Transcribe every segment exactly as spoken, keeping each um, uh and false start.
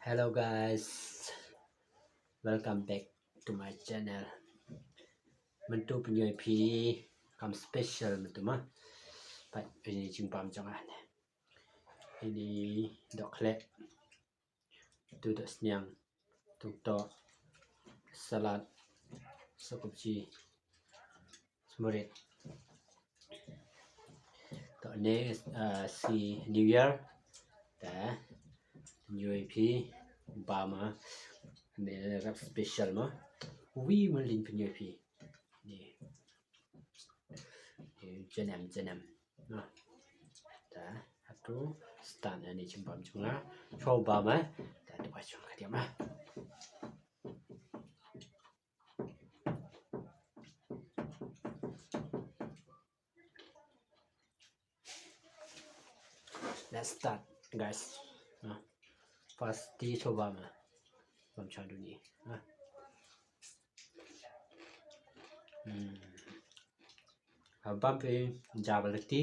Hello guys, welcome back to my channel. Mynta pynyoo phi kam special mynta ma. Pat ini jingbam jong nga. Ini dok khleh. Tu dok sniang. Tu dok salad. Sukupji. Smurit. To ne, uh, si New Year. Ta, New Year phi, ba ma, ne rap special ma. Wi ma lin pynyoo phi. Ni. Ni, jenem, jenem. Na. Ta, atu, stan ani chimbam chunga. Cho ba ma. Ta, tu ba chunga dia ma. Let's start, guys. Na, first ti choba ma. Bam cha du ni. Na. Hmm. Bam phi jabal ti.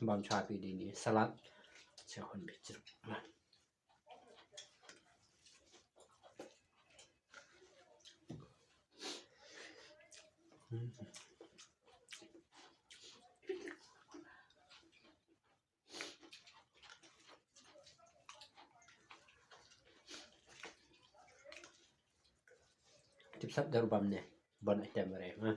Bam cha phi di ni. Salad. Cha hun bichir. Na. Tip sap daru bam ne, bon item re, ha.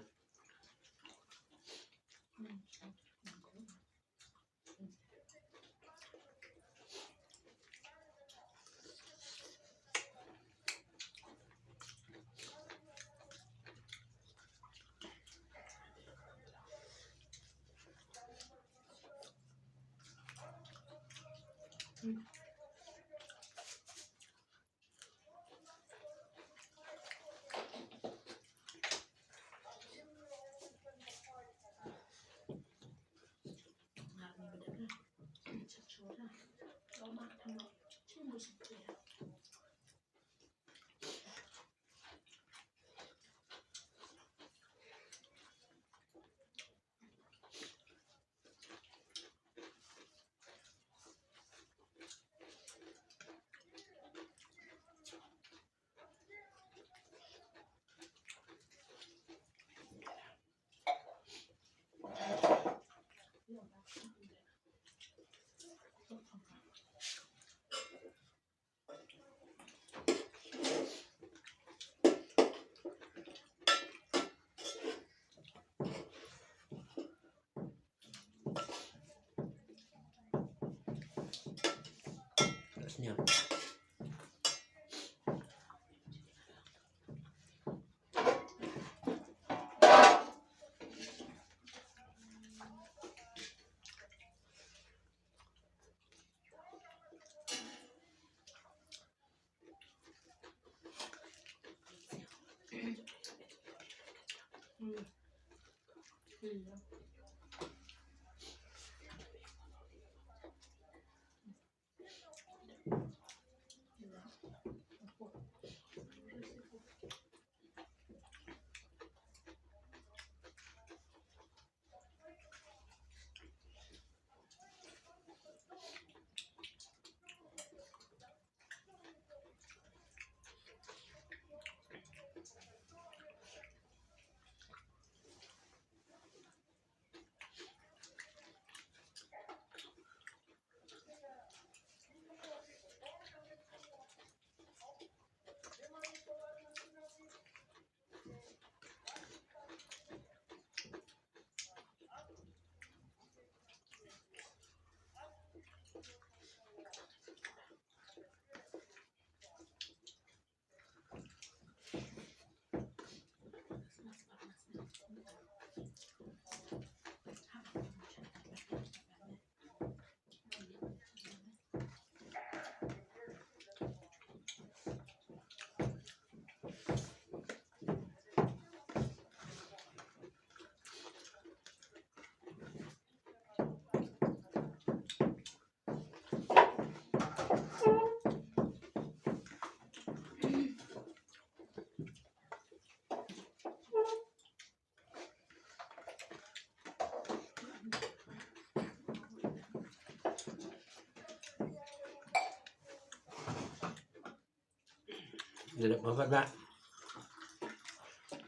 Dep ma pat ma.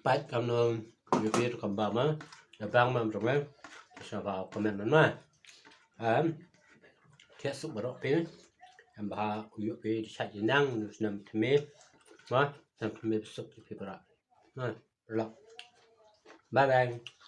Pat kam no, yu phi kam ba ma. Da bang ma rong ma. Sa ba comment man ma. Em, thiah suk baroh phi. Em, bha u yoh phi di chat di nang, nu snam thymme. Ma, snam thymme suk phi baroh. Ma, lok. Bye bye.